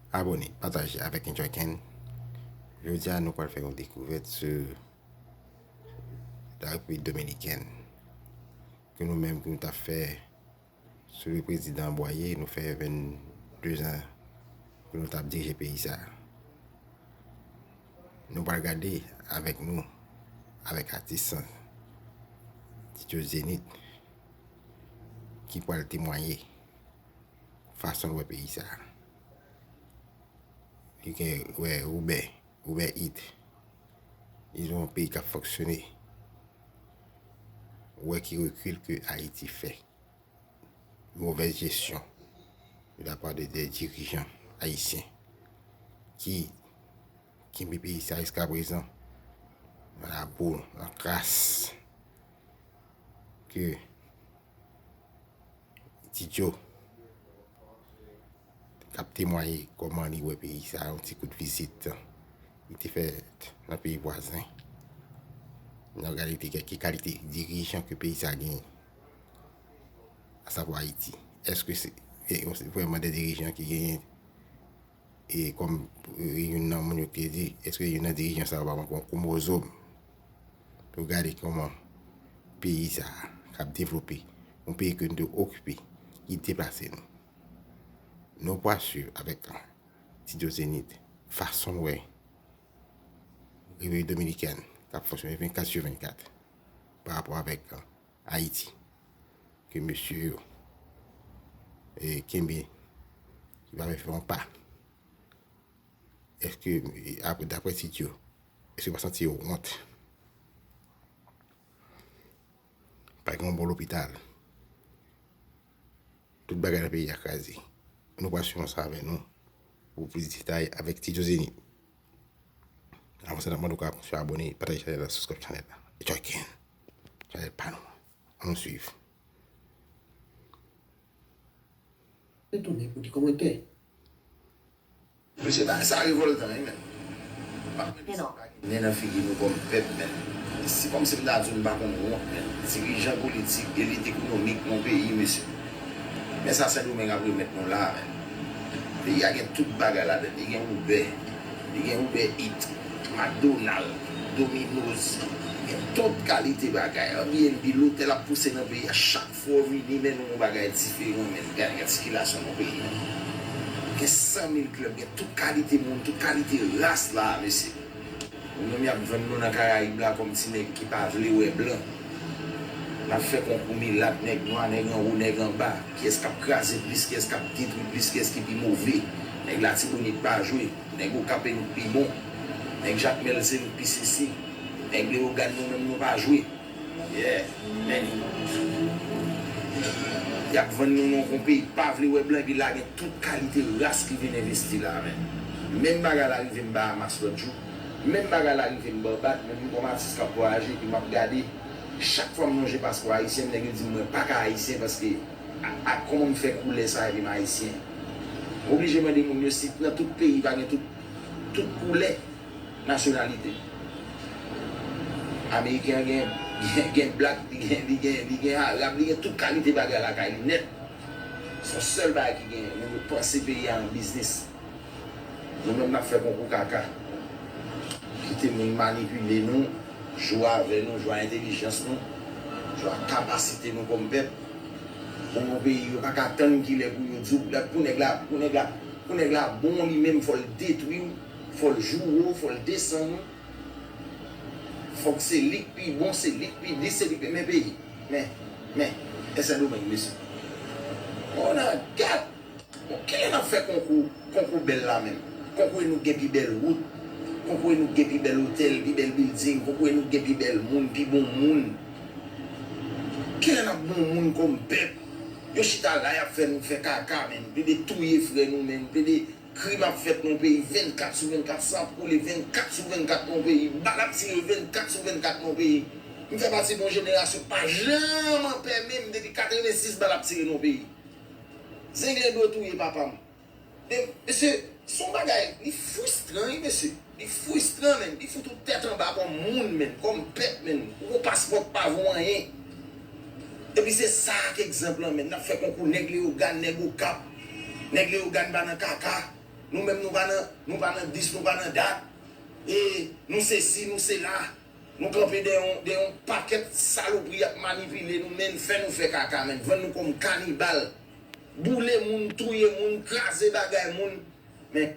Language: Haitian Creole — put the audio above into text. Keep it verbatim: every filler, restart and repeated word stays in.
Abone, pataje avèk Enjoyken. Jodi a, nou pral fè yon dekouvèt sou la Repiblik Dominikèn. Ke nou menm, ke nou t ap fè sou le prezidan Bwaye, nou fè vennde zan ke nou t ap dirije peyi sa a. Nou pral gade avèk nou, avèk atis Titio Zenith, ki pral temwaye fason l wè peyi sa a. Li gen, wè, Uber, Uber Eats. Li se yon peyi k ap fonksyone. Wè ki rekil ke Ayiti fè. Movèz jesyon de la pa de, de dirijan ayisyen ki kenbe peyi sa jiska prezan nan labou, nan kras, ke Titio k ap temwaye kòman li wè peyi sa, yon ti kout vizit li te fè nan peyi vwazen. N ap gade ki, ki kalite dirijan ke peyi sa genyen, asavwa Ayiti. Èske se, e, se vrèman de dirijan ki genyen, e kòm, e, youn nan moun yo te di, èske youn nan dirijan sa yo pa manke yon kwomozòm? Pou gade kòman peyi sa a k ap devlope, yon peyi ke nou te okipe, ki deplase nou. Nou pral swiv avèk Titio Zenith fason l wè Repiblik Dominikèn k ap fonksyone vennkat sou vennkat pa rapò avèk Ayiti, ke mesye yo, e, kenbe, ki pa vle fè yon pa. Èske, e, apre, daprè Titio, èske yo pa santi yo wont? Pa gen yon bon lopital. Tout bagay nan peyi a kraze. Nou pral swiv ansanm avè nou pou plis detay avèk Titio Zenith. Avan sa, n ap mande w ka abone, pataje chanèl la, subscribe chanèl la. Enjoyken. Chanèl pa nou an. Ann swiv. Retounen pou li kòmantè. Mesye, bagay sa revòltan, wi, men. M ap mande si pa gen nen nan figi nou kòm pèp, men. Si kòmsi m ta di w m pa konn wont, men. Dirijan politik, elit ekonomik nan peyi, mesye. Men sa Sendomeng ap remèt nou la, men. Peyi a gen tout bagay ladan l. Li gen Uber, li gen Uber Eats, McDonald, Domino's, li gen tout kalite bagay. Airbnb, lotèl ap pouse nan peyi a chak fò w vini, men nou yon bagay diferan, men. Gade, gade sikilasyon nan peyi a. Gen san mil klèb, gen tout kalite moun, tout kalite ras la, mesye. Nou menm y ap vann nou nan Karayib la kòm ti nèg ki pa vle wè blan. N ap fè konkou milat, nèg nwa, nèg anwo, nèg anba. Kiyès k ap kraze plis, kiyès k ap detwi plis, kiyès ki pi move. Nèg Latibonit pa jwe. Nèg Okap e nou k pi bon. Nèg Jakmèl se nou k pi sesi. Nèg Leyogàn nou menm nou pa jwe. Yeah, men. Y ap vann nou nan yon peyi k pa vle wè blan, epi la gen tout kalite ras ki vin envesti la, men. Menm bagay la rive m Bahamas lòt jou. Menm bagay la rive m Barbad, men m kòm atis k ap vwayaje, epi m ap gade. Chak fwa m lonje paspò ayisyen, nèg yo di m mwen pa ka ayisyen paske a, a kòman m fè koulè sa epi m ayisyen. M oblije mande moun yo si nan tout peyi pa gen tout, tout koulè nasyonalite. Ameriken an gen, gen, gen blak, li gen, li gen, li gen arab, li gen tout kalite bagay lakay li nèt. Se yon sèl bagay ki genyen, moun yo panse peyi a yon biznis. Nou menm n ap fè konkou kaka. Kite moun manipile nou, jwe avè nou, jwe a entèlijans nou, jwe a kapasite nou kòm pèp. Bon, yon peyi, yo pa ka tann kilè pou yo di w, pou nèg la, pou nèg la, pou nèg la bon li menm, fò l detwi w, fò l joure w, fò l desann ou. Fòk se li k pi bon, se li k pi dis, se li k pi, men peyi. Men, men, e Sendomeng, mesye. On a gad! Bon, kilè n ap fè konkou, konkou bèl la menm? Konkou e nou k gen pi bèl wout, konkou e nou k gen pi bèl otèl, pi bèl bilding, konkou e nou k gen pi bèl moun, pi bon moun. Kilè n ap bon moun kòm pèp? Yo chita la, y ap fè nou fè kaka, menm. Plede touye frè nou, menm. Plede krim ap fèt nan peyi vennkat sou vennkat, san ap koule vennkat sou vennkat nan peyi, bal ap tire vennkat sou vennkat nan peyi. M fè pati de yon jenerasyon k pa janm an pè menm depi katrevensis bal ap tire nan peyi. Zenglen dwe touye papa m. Men, mesye, se yon bagay, li fristran, wi, mesye. Li fristran, menm. Li fout ou tèt anba kòm moun, menm, kòm pèp, menm. Ou gon paspò k pa vo anyen. Epi se sa k egzanp lan, menm. N ap fè konkou nèg Leyogàn, nèg Okap. Nèg Leyogàn pa nan kaka. Nou menm nou pa nan, nou pa nan dis, nou pa nan dat. E nou se si, nou se la. Nou kanpe dèyè yon, dèyè yon pakèt salopri y ap manipile nou, men fè nou fè kaka, men vann nou kòm kanibal. Boule moun, touye moun, kraze bagay moun. Men